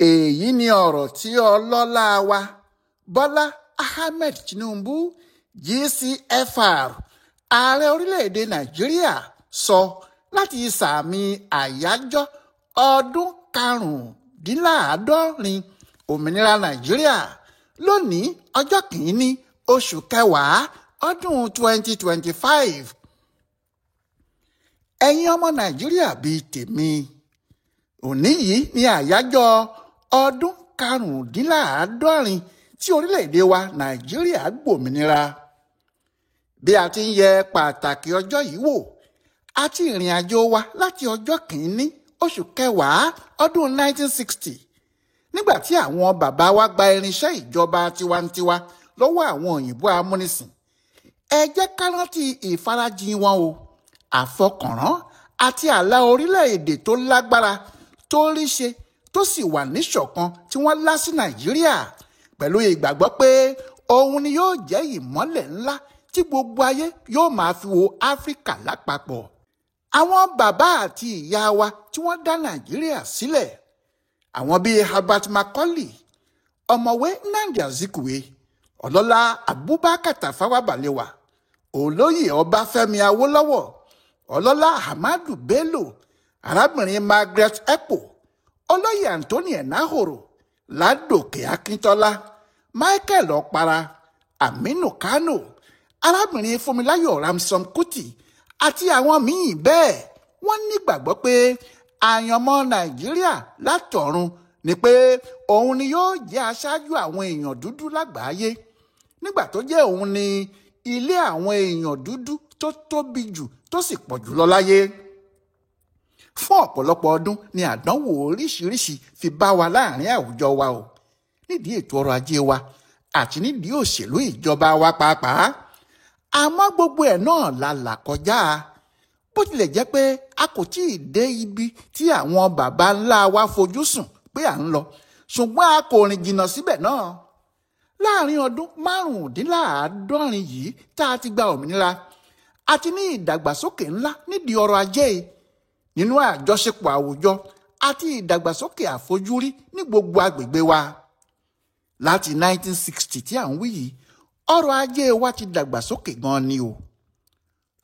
Èyí ni ọ̀rọ̀ tí ọlọ́lá wa Bọ́lá Ahmed Tinubu GCFR, ààrẹ orílẹ̀-èdè Nàìjíríà, sọ láti sààmì àyájọ́ ọdún 75 òmìnira Nàìjíríà lónìí, ọjọ́ kìíní oṣù kẹwàá ọdún 2025. Ẹ̀yin ọmọ Nàìjíríà bíi tèmi, òní yìí ni àyájọ́ ọdún 75 tí orílẹ̀-èdè wa Nàìjíríà gbòmìnira. Bí a ti ń yẹ pàtàkì ọjọ́ yìí wò àti ìrìn àjò wa láti ọjọ́ kìíní oṣù kẹwàá ọdún 1960, nígbà tí àwọn bàbá wa gba irinṣẹ́ ìjọba tiwantiwa lọ́wọ́ àwọn òyìnbó amúnisìn. Ẹ jẹ́ ká rántí ìfarajìn wọn o, àfọkànrán àti àlá orílẹ̀-èdè tó lágbára, tó ríṣe, tó sì wà níṣọ̀kan tí wọ́n lá sí Nàìjíríà, pẹ̀lú ìgbàgbọ́ pé òun ni yóò jẹ́ ìmọ́lẹ̀ ńlá tí gbogbo ayé yóò máa fi wo Áfíríkà lápapọ̀. Àwọn bàbá àti ìyá wa tí wọ́n dá Nàìjíríà sílẹ̀, àwọn bíi Herbert Macaulay, ọ̀mọ̀wé Nnamdi Azikiwe, ọlọ́lá Abubakar Tafawa Balewa, olóyè Ọbáfẹ́mi Awólọ́wọ̀, ọlọ́lá Ahmadu Bello, arábìnrin Margaret Ekpo, olóyè Anthony Enahoro, Ládòkè Akíntọ́lá, Michael Ọ̀para, Aminu Kano, arábìnrin Fúnmiláyọ̀ Ramson Kuti àti àwọn míì bẹ́ẹ̀. Wọ́n nígbàgbọ́ pé àyànmọ́ Nàìjíríà látọ̀run ni pé òun ni yóò jẹ́ aṣáájú àwọn èèyàn dúdú lágbàáyé, nígbà tó jẹ́ òun ni ilé àwọn èèyàn dúdú tó tóbi jù tó sì pọ̀ jù lọ láyé. Fún ọ̀pọ̀lọpọ̀ ọdún ni àdánwò oríṣiríṣi fi bá wa láàrin àwùjọ wa o, nídìí ètò ọrọ̀ ajé wa àti nídìí òṣèlú ìjọba wa pàápàá. Àmọ́ gbogbo ẹ̀ náà la là kọjá, bó tilẹ̀ jẹ́ pé a kò tí ì dé ibi tí àwọn baba ńlá wa fojú sùn pé à ń lọ, ṣùgbọ́n a kò rìn jìnnà síbẹ̀ náà. Láàrin ọdún 75 yìí tá a ti gba òmìnira, a ti ní ìdàgbàsókè ńlá nídìí ọrọ̀ ajé, nínú àjọṣepọ̀ àwùjọ àti ìdàgbàsókè àfojúrí ní gbogbo agbègbè wa. Láti 1960 tí à ń wí yìí, ọrọ̀ ajé wa ti dàgbàsókè gan ni o.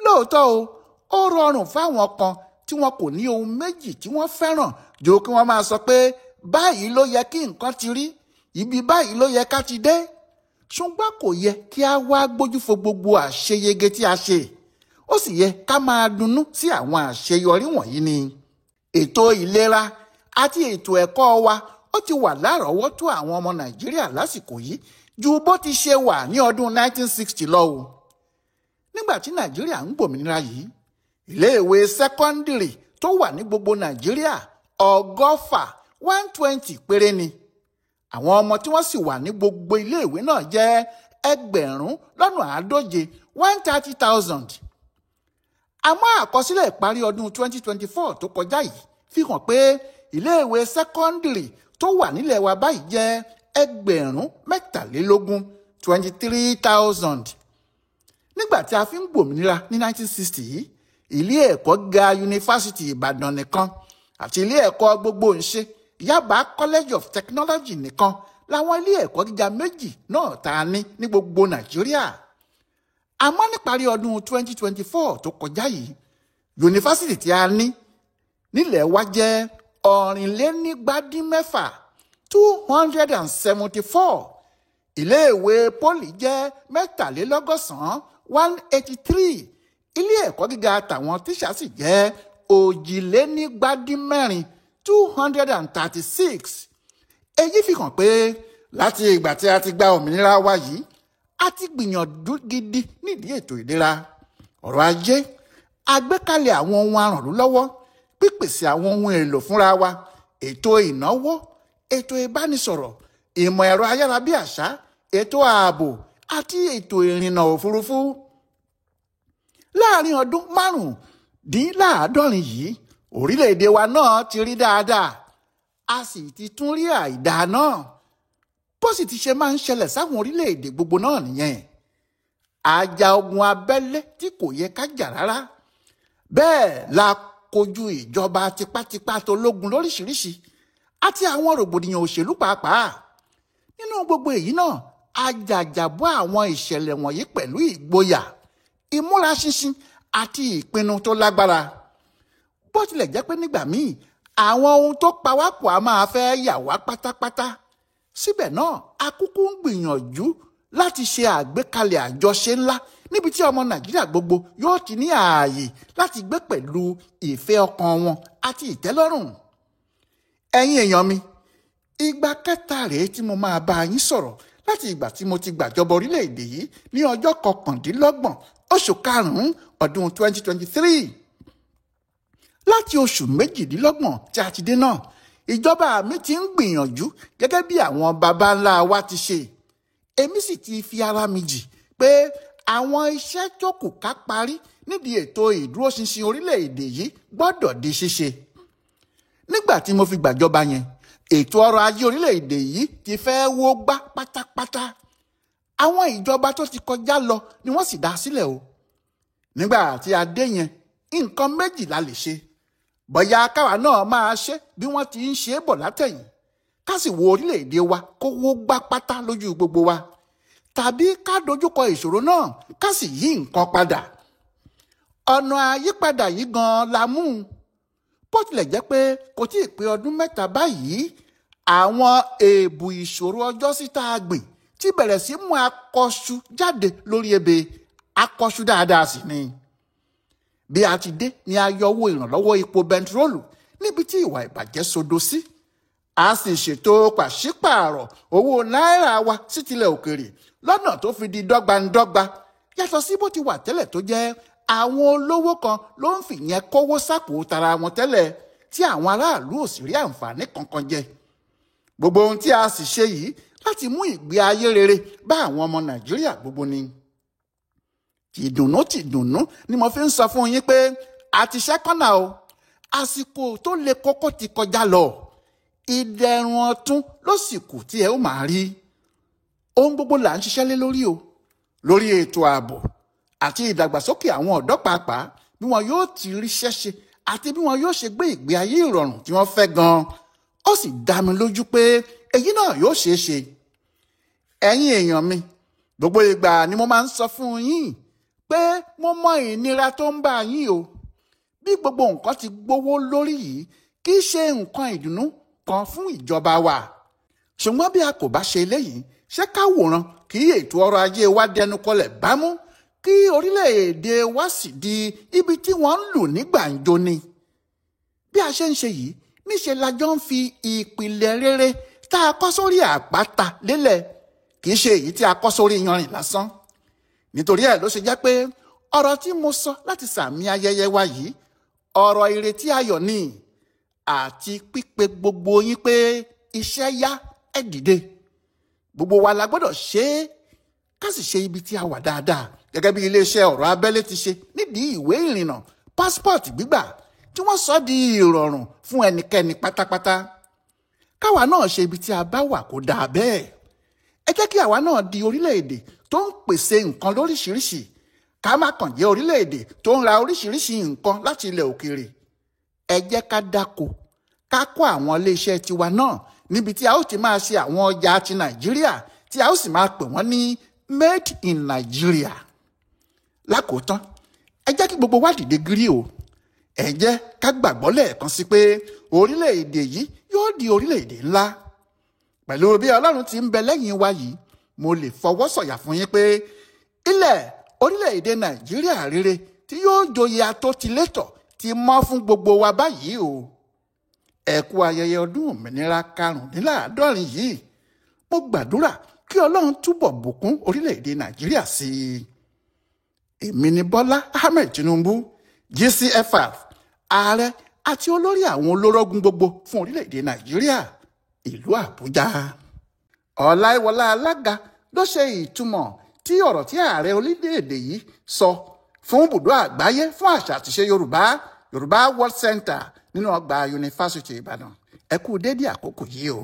Lóòótọ́ o, ó rọrùn fáwọn kan tí wọn kò ní ohun méjì tí wọ́n fẹ́ràn jù kí wọ́n máa sọ pé báyìí ló yẹ kí nǹkan ti rí, ibi báyìí ló yẹ ká ti dé. Ṣùgbọ́n kò yẹ kí a wá gbójúfo gbogbo àṣeyege tí a ṣe. Ó sì yẹ ká máa dunnú sí àwọn àṣeyọrí wọ̀nyí ni. Ètò ìlera àti ètò ẹ̀kọ́ wa ó ti wà lárọ̀ọ́wọ́tó àwọn ọmọ Nàìjíríà lásìkò yìí ju bó ti ṣe wà ní ọdún 1960 lọ o. Nígbà tí Nàìjíríà ń gbòmìnira yìí, iléèwé sẹ́kọ́ndìrì tó wà ní gbogbo Nàìjíríà 120 120 péré ni. Àwọn ọmọ tí wọ́n sì wà ní gbogbo iléèwé náà jẹ́ 150,000 130,000. Àmọ́ àkọsílẹ̀ ìparí ọdún 2024 tó kọjá yìí fi hàn pé iléèwé sẹ́kọ́ndìrì tó wà nílẹ̀ wa báyìí jẹ́ 23,000 23,000. Nígbà tí a fi ń gbòmìnira ní 1960 yìí, ilé ẹ̀kọ́ gíga yunifásitì Ìbàdàn nìkan àti ilé ẹ̀kọ́ gbogbo ńṣe Yaba College of Technology nìkan làwọn ilé ẹ̀kọ́ gíga méjì náà tá a ní ní gbogbo Nàìjíríà. Àmọ́ níparí ọdún 2024 tó kọjá yìí, yunifásitì tí a ní nílẹ̀ wa jẹ́ 226 274. Iléèwé pólì jẹ́ 183 183. Ilé ẹ̀kọ́ gíga tàwọn tíṣà sì jẹ́ 224 236. Èyí fi hàn pé láti ìgbà tí a ti gba òmìnira wa yìí, a ti gbìyànjú gidi nídìí ètò ìlera, ọrọ̀ ajé, àgbékalẹ̀ àwọn ohun arànlọ́wọ́, pípèsè àwọn ohun èlò fúnra wa, ètò ìnáwó, ètò ìbánisọ̀rọ̀, ìmọ̀ ẹ̀rọ ayárabíàṣá, ètò ààbò àti ètò ìrìnnà òfurufú. Láàrin ọdún 75 yìí, orílẹ̀-èdè wa náà ti rí dáadáa, a sì ti tún rí àìdáa náà. Bó sì ti ṣe máa ń ṣẹlẹ̀ sáwọn orílẹ̀-èdè gbogbo náà nìyẹn. Àjà ogun abẹ́lé tí kò yẹ ká jà rárá. Bẹ́ẹ̀ la kojú ìjọba tipátipá tológun lóríṣiríṣi. àti àwọn rògbòdìyàn òṣèlú pàápàá. Nínú gbogbo èyí náà, a jàjàbọ́ àwọn ìṣẹ̀lẹ̀ wọ̀nyí pẹ̀lú ìgboyà, ìmúraṣinṣin àti ìpinnu tó lágbára. Bó tilẹ̀ jẹ́ pé nígbà míì àwọn ohun tó pawápọ̀ a máa fẹ́ yà wá pátápátá, síbẹ̀ náà a kúkú ń gbìyànjú láti ṣe àgbékalẹ̀ àjọṣe ńlá níbi tí ọmọ Nàìjíríà gbogbo yóò ti ní ààyè láti gbé pẹ̀lú ìfẹ́ ọkàn wọn àti ìtẹ́lọ́rùn. Ẹ̀yin èèyàn mi, ìgbà kẹta rèé tí mo máa bá yín sọ̀rọ̀ láti ìgbà tí mo ti gbàjọba orílẹ̀-èdè yìí ní ọjọ́ 29 oṣù karùn-ún ọdún 2023. Láti oṣù 28 tí a ti dé náà, ìjọba mi ti ń gbìyànjú gẹ́gẹ́ bí àwọn baba ńlá wa ti ṣe. Èmi sì ti fi ara mi jì pé àwọn iṣẹ́ tó kù ká parí nídìí ètò ìdúróṣinṣin orílẹ̀-èdè yìí gbọ́dọ̀ di ṣíṣe. Nígbà tí mo fi gbàjọba yẹn, ètò ọrọ̀ ajé orílẹ̀-èdè yìí ti fẹ́ wó gbá pátápátá. Àwọn ìjọba tó ti kọjá lọ ni wọ́n sì dá sílẹ̀ o. Nígbà tí a dé yẹn, nǹkan méjì la lè ṣe. Bóyá káwa náà máa ṣe bí wọ́n ti ń ṣe é bọ̀ látẹ̀yìn, ká sì wo orílẹ̀-èdè wa kó wó gbá pátá lójú gbogbo wa, tàbí ká dojúkọ ìṣòro náà ká sì yí nǹkan padà. Ọ̀nà àyípadà yìí gan-an la mú un. Bó tilẹ̀ jẹ́ pé kò tí ì pé ọdún 3 báyìí, àwọn èèbù ìṣòro ọjọ́sí tá a gbìn ti bẹ̀rẹ̀ sí mú akọṣu jáde lórí ebè, akọṣu dáadáa sì ni. Bí a ti dé ni a yọ owó ìrànlọ́wọ́ epo bẹntiróòlù níbi tí ìwà ìbàjẹ́ sodo sí. A sì ṣètò pàṣípààrọ̀ owó náírà wa sí tilẹ̀ òkèèrè lọ́nà tó fi di dọ́gbandọ́gba, yàtọ̀ sí bó ti wà tẹ́lẹ̀ tó jẹ́ àwọn olówó kan ló ń fìyẹn kówó sápò tara wọn tẹ́lẹ̀ tí àwọn aráàlú ò sì rí àǹfààní kankan jẹ. Gbogbo ohun tí a sì ṣe yìí láti mú ìgbé ayé rere bá àwọn ọmọ Nàìjíríà gbogbo ni. Tìdùnnú tìdùnnú ni mo fi ń sọ fún yín pé a ti ṣẹ́kọ́nà o, àsìkò tó le kókó ti kọjá lọ, ìdẹ̀rùn ọ̀tun ló sì kù tí ẹ ó máa rí. Ohun gbogbo là ń ṣiṣẹ́ lé lórí o, lórí ètò ààbò àti ìdàgbàsókè àwọn ọ̀dọ́ pàápàá, bí wọn yóò ti ríṣẹ́ ṣe àti bí wọn yóò ṣe gbé ìgbé ayé ìrọ̀rùn tí wọ́n fẹ́ gan-an. Ó sì dá mi lójú pé èyí náà yóò ṣeé ṣe. Ẹ̀yin èèyàn mi, gbogbo ìgbà ni mo máa ń sọ fún yín pé mo mọ ìnira tó ń bá yín o. Bí gbogbo nǹkan ti gbówó lórí yìí kì í ṣe nǹkan ìdùnnú kan fún ìjọba wa. Ṣùgbọ́n bí a kò bá ṣe eléyìí, ṣé ká wòran kí ètò ọrọ̀ ajé wa dẹnu kọlẹ̀ bámú, kí orílẹ̀-èdè wa sì di ibi tí wọ́n ń lù ní gbàǹjo ni. Bí a ṣe ń ṣe yìí, níṣe la jọ ń fi ìpìlẹ̀ rere tá a kọ́ sórí àpáta lélẹ̀, kì í ṣe èyí tí a kọ́ sórí yanrìn lásán. Nítorí ẹ̀ ló ṣe jẹ́ pé ọ̀rọ̀ tí mo sọ láti sàmì ayẹyẹ wa yìí, ọ̀rọ̀ ìrètí ayọ̀ ni, àti pípe gbogbo yín pé iṣẹ́ yá, ẹ dìde. Gbogbo wa la gbọ́dọ̀ ṣe é, ká sì ṣe ibi tí a wà dáadáa gẹ́gẹ́ bí iléeṣẹ́ ọ̀rọ̀ abẹ́lé ti ṣe nídìí ìwé ìrìnnà pásítọ̀tì gbígbà tí wọ́n sọ di ìrọ̀rùn fún ẹnikẹ́ni pátápátá. Káwa náà ṣe ibi tí a bá wà kó dáa bẹ́ẹ̀. Ẹ jẹ́ kí àwa náà di orílẹ̀-èdè tó ń pèsè nǹkan lóríṣiríṣi, ká má kàn jẹ́ orílẹ̀-èdè tó ń ra oríṣiríṣi nǹkan láti ilẹ̀ òkèèrè. Ẹ jẹ́ ká dáko, ká kó àwọn iléeṣẹ́ tiwa náà níbi tí a ó ti máa ṣe àwọn ọjà ti Nàìjíríà tí a ó sì máa pè wọ́n ní Made in Nigeria. Lákòótán, ẹ jẹ́ kí gbogbo wa dìde gírí o. Ẹ jẹ́ ká gbàgbọ́ lẹ́ẹ̀kan sí pé orílẹ̀-èdè yìí yóò di orílẹ̀-èdè ńlá. Pẹ̀lú bí Ọlọ́run ti ń bẹ lẹ́yìn wa yìí, mo lè fọwọ́ sọ̀yà fún yín pé ilẹ̀ orílẹ̀-èdè Nàìjíríà rere tí yóò joyè atótilétọ̀ ti mọ́ fún gbogbo wa báyìí o. Ẹ kú ayẹyẹ ọdún òmìnira 75 yìí. Mo gbàdúrà kí Ọlọ́run túbọ̀ bùkún orílẹ̀-èdè Nàìjíríà sí i. Èmi ni Bọ́lá Ahmed Tinubu, GCFR, ààrẹ àti olórí àwọn olórógún gbogbo fún orílẹ̀-èdè Nàìjíríà, ìlú Àbújá. Ọláìwọlá Alága ló ṣe ìtumọ̀ tí ọ̀rọ̀ tí ààrẹ orílẹ̀-èdè yìí sọ fún ibùdó àgbáyé fún àṣà àtiṣe Yorùbá, Yorùbá World Center nínú ọgbà Yunifásítì Ìbàdàn. Ẹ kú dédé àkókò yìí o.